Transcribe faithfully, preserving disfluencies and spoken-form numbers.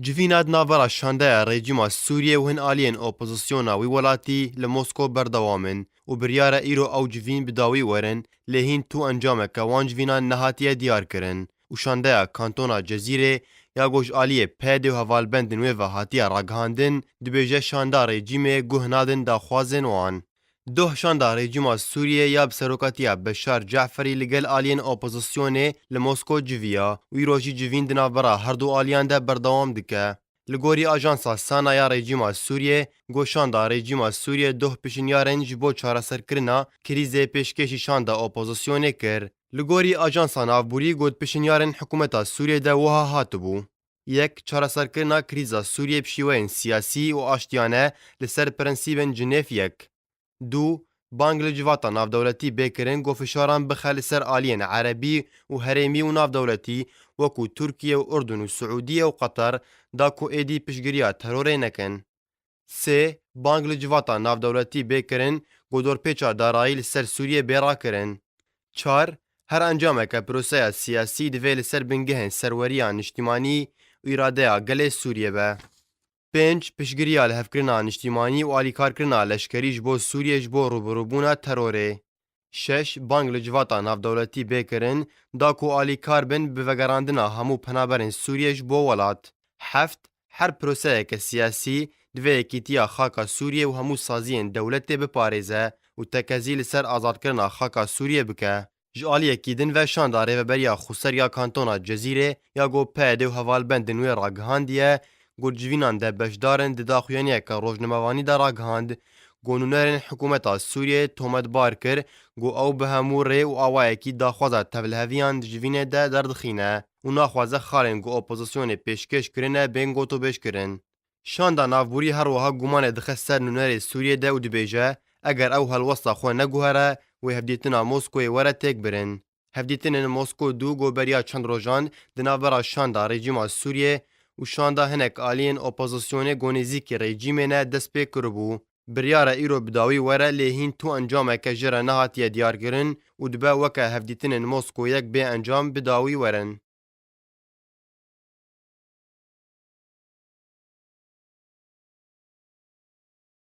Civîna di navbera şandeya rejîma Sûriyê û hin aliyên opozisyona wî welatî li Mosko berdewam in û biryar e îro ew civîn bi dawî werin, lê hîn tu encameke wan civînan nehatiye diyar kirin û şandeya kantona Cezîrê ya ku ji aliyê P Y D û hevalbendên wê ve hatiye ragihandin, dibêje şanda rejîmê guh nadin daxwazên wan. Doh şanda rejîma Sûriyê ya bi serokatiya Beşar Caferî li gel aliyên opozisyonê li Mosko civiya û îro jî civîn di navbera her du aliyan de berdewam dike. Li gorî ajansa Sana ya rejîma Sûriyê, got şanda rejîma Sûriyê doh pişinyarên ji bo çareserkirina krîzê pêşkêşî şanda opozisyonê kir. Li gorî ajansa navborî, got pişinyarên hikûmeta Sûriyê de wiha hatibû: Yek, çareserkirina krîza Sûriyê bi şîweyên siyasî û aştiyane li ser prensîbên Cinêv yek. Du, bang li civata navdewletî bê kirin ku fişaran bixe li ser aliyên erebî û herêmî û navdewletî, wekû Tirkiye û Urdun û Siûdiye û Qatar, da ku êdî piştgiriya terorê nekin. Sê, bang li civata navdewletî bê kirin ku dorpêça darayî li ser Sûriyê bê rakirin. Çar, her encameke proseya siyasî divê li ser bingehên serweriya niştimanî û îradeya gelê Sûriyê be. Pênc, piştgiriya lihevkirina niştimanî û alîkarkirina leşkerî ji bo Sûriyê ji bo rûbirûbûna terorê. Şeş, bang li civata navdewletî bê kirin, da ku alîkar bin bi vegerandina hemû penaberên Sûriyê ji bo welat. Heft, her proseyeke siyasî divê yekîtiya xaka Sûriyê û hemû saziyên dewletê biparêze û tekezî li ser azadkirina xaka Sûriyê bike. Ji aliyekî din ve şanda Rêveberiya Xweser ya Kantona Cezîrê ya ku P Y D û hevalbendên wê ragihandiye, ku di civînan de beşdar in, di daxuyaniyeke rojnamevanî de ragihand, ku nûnerên hikûmeta Sûriyê tometbar kir, ku ew bi hemû rê û awayekî daxwaza tevliheviyan di civînê de derdixîne û naxwaze xalên ku opozisyonê pêşkêş kirine bên gotûbêj kirin. Şanda navborî her wiha gumanê dixe ser nûnerê Sûriyê de û dibêje, eger ew helwesta xwe neguhere, wê hevdîtina Moskoyê were têkbirin. Hevdîtinên Mosko du ku beriya çend rojan di navbera şanda rejîma Sûriyê û şanda hinek aliyên opozisyonê ku nêzîkî rejîmê ne dest pê kiribû, biryar e îro bi dawî were, lê hîn tu encameke jê re nehatiye diyarkirin û dibe weke hevdîtinên Mosko yek bê encam bi dawî werin.